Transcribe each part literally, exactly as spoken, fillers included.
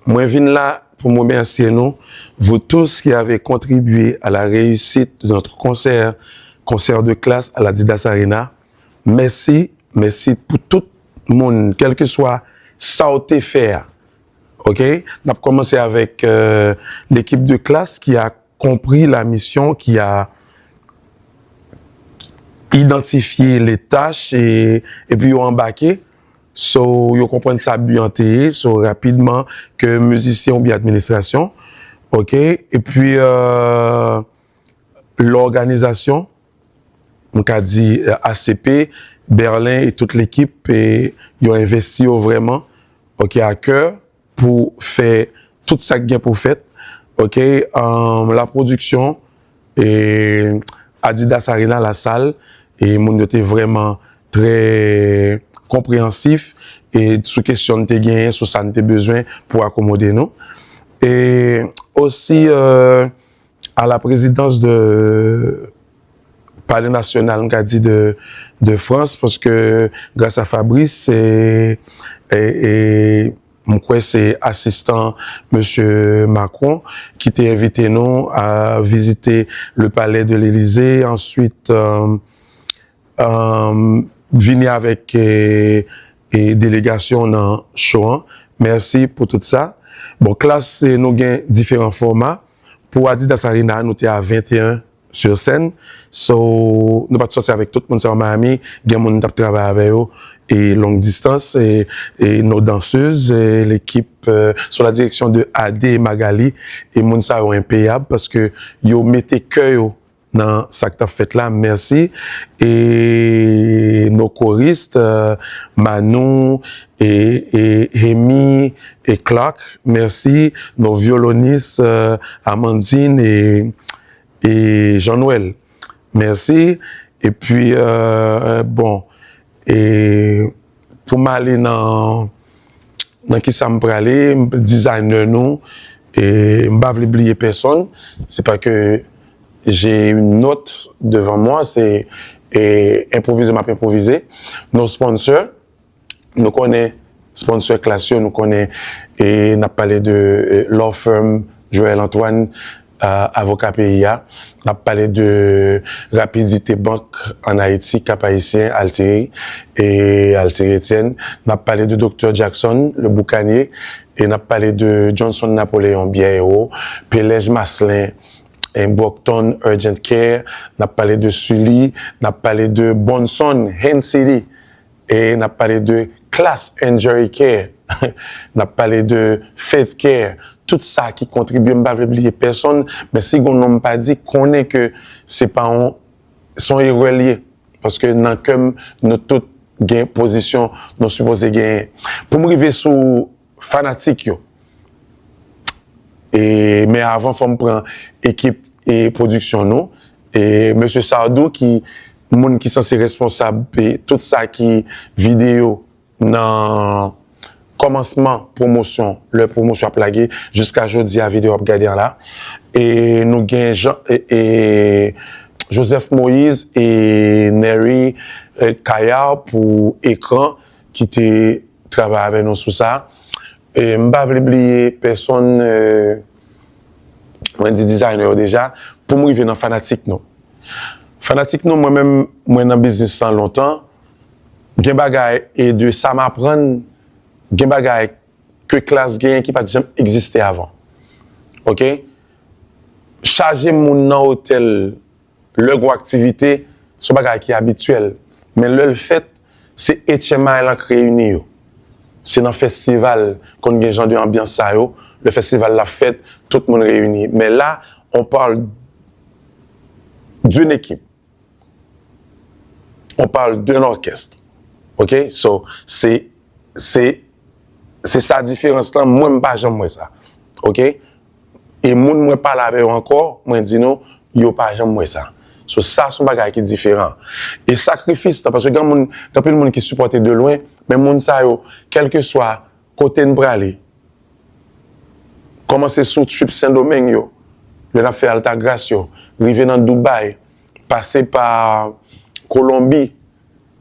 Mwen vin la pou m remèsye nou, vous tous qui avez contribué à la réussite de notre concert, concert de classe à l'Adidas Arena. Mèsi, mèsi pou tout moun, kèlkeswa sa w te fè a. Ok? N ap kòmanse avèk euh, l'équipe de classe qui a compris la mission, qui a identifié les tâches et, et puis yo anbake. So, yo konprann sa bi an te ye. So, rapidman, ke mizisyen oubyen administrasyon. Ok? Epi, euh, lòganizasyon, m ka di euh, A C P, Berlin e tout lekip, e yo envesti yo vrèman, ok, a kè pou fè tout sa k gen pou fèt, ok, um, la pwodiksyon, e Adidas Arena, lasal, e moun yo te vrèman trè konpreyansif e sou kesyon n te genyen, sou sa n te bezwen pou akomode nou. E osi, euh, à la présidence de Palais National, m ka di de, de France, paske gras a Fabrice, e, e, e m kwè se asistan mesye Macron ki te envite nou a vizite le palais de l'Élysée, answit euh, euh, vini avèk e, e delegasyon nan show an. Mèsi pou tout sa. Bon, klas, e, nou gen diferan fòma. Pou Adidas Arena, nou te a venteyen sur scène. So, nou pa t sòti avèk tout moun sa yo Miami. Gen moun n t ap travay avè yo e long distans, e, e nos danseuses, e l'équipe euh, sous la direction de Ade e Magali. E moun sa yo enpeyab paske yo mete kè yo nan sa k t ap fèt la. Mèsi. E nos choristes, euh, Manou, e, e Hemi, e Clark, mèsi. Nos violonistes, euh, Amandine e, e Jean-Noël, mèsi. Epi, euh, bon, e pou m ale nan, nan kisa m prale, designer nou, e m pa vle bliye pèsonn, se pa ke j'ai une note devant moi, se e, enpwovize m ap enpwovize. Nos sponsors, nou konnen sponsor klas yo, nou konnen, e n ap pale de e, law firm Joël Antoine, euh, avoka peyi a. N ap pale de Rapidité Bank an Ayiti, Cap Haïtien, Altieri, e Altieri Etienne. N ap pale de Doktè Jackson, le boucanier, e n ap pale de Johnson Napoléon, Bière Héros, Pelèj Maslin, e Brockton Urgent Care, n ap pale de Sully, n ap pale de Bonson, Haines City, e n ap pale de Class Injury Care, n ap pale de Faith Care, tout sa ki kontribye, m pa vle bliye pèsonn, men si gon non m pa di, konnen ke se pa yon, se yon erè l ye, paske nan kè m, nou tout gen pozisyon nou sipoze genyen. Pou m rive sou fanatik yo, e, men avan, fò m pran ekip e pwodiksyon nou. E mesye Sardou, ki moun ki sanse responsab e tout sa ki videyo nan kòmansman pwomosyon, lè pwomosyon ap lage, jiska jodi a videyo ap gade an la. E nou gen Jean, e, e Joseph Moïse e Nery e, Kayar pou ekran ki te travay avè nou sou sa. E m pa vle bliye pèsonn, e, mwen di designer yo deja, pou m rive nan fanatik nou. Fanatik nou, mwen menm, mwen nan biznis lan lontan. Gen bagay e de sa m aprann, gen bagay ke klas genyen ki pa t janm egziste avan. Ok? Chaje moun nan otèl, lè gon aktivite, se yon bagay ki abityèl. Men lè l fèt, se H M I lan k reyini yo. Se nan festival konn gen jan de anbyans sa yo. Lè festival la fèt, tout moun reyini. Men la, on parle d'une équipe. On parle d'un orchestre. Ok? So, se, se, se sa diferans lan. Mwen, m pa janm wè sa. Ok? E moun mwen pale avè yo ankò, mwen di nou, yo pa janm wè sa. So, sa se yon bagay ki diferan. E sakrifis lan, paske gen moun, gen anpil moun ki sipòte de lwen, men moun sa yo, kèlkeswa kote n prale, kòmanse sou trip Sendomeng yo, lè n ap fè Altagracia yo, rive nan Dubai, pase pa Kolonbi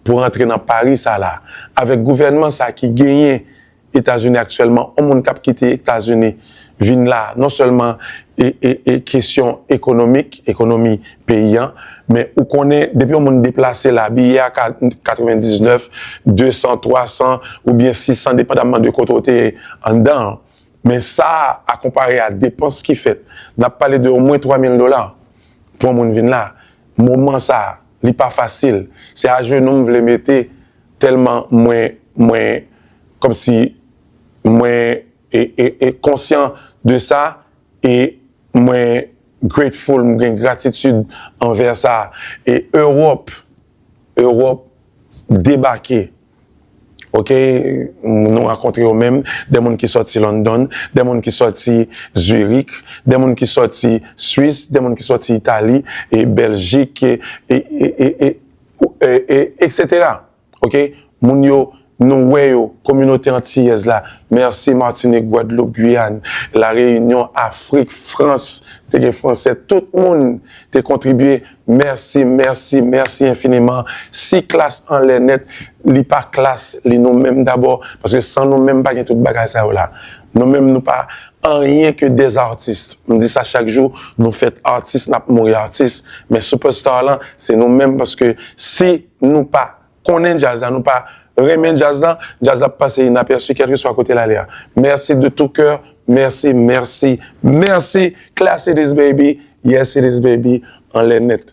pou rantre nan Pari sa la, avèk gouvènman sa ki genyen Etazini aktyèlman, yon moun k ap kite Etazini vin la, non sèlman e, e, e kesyon ekonomik, ekonomi peyi an, men ou konnen, depi yon moun deplase la, biyè a ka katrevendiznèf, desan, twasan oubyen sisan, depandamman de kote w te ye anndan an. Men sa a, a konpare a depans ki fèt, n ap pale de omwen twa mil dola pou yon moun vin la. Moman sa a, li pa fasil. Se ajenou m vle mete, tèlman mwen, mwen, kòmsi mwen e, e, e konsyan de sa, e mwen grateful, m gen gratitid anvè sa. E Ewòp, Ewòp debake. Ok, nou rankontre yo menm, de moun ki sòti London, de moun ki sòti Zurich, de moun ki sòti Swis, de moun ki sòti Itali, e Bèljik, e, e, e, e, e, e, e, etsetera. Ok, moun yo, nou wè yo, kominote antiyèz la, mèsi Matinik, Gwadloup, Guyane, La Réunion, Afrik, Frans, te gen Fransè, tout moun te kontribye. Mèsi, mèsi, mèsi enfiniman. Si Klass anlè nèt, li pa Klass, li nou menm dabò, paske san nou menm pa gen tout bagay sa yo la. Nou menm nou pa anyen ke dè atis. M di sa chak jou, nou fèt atis, n ap mouri atis. Men superstar lan, se nou menm, paske si nou pa konnen djaz la, nou pa renmen djaz la, djaz la ap pase inapèsi kèlkeswa kote l ale a. Mèsi de tout cœur, mèsi, mèsi, mèsi. Klass it is, baby. Yes, it is, baby. Anlè nèt.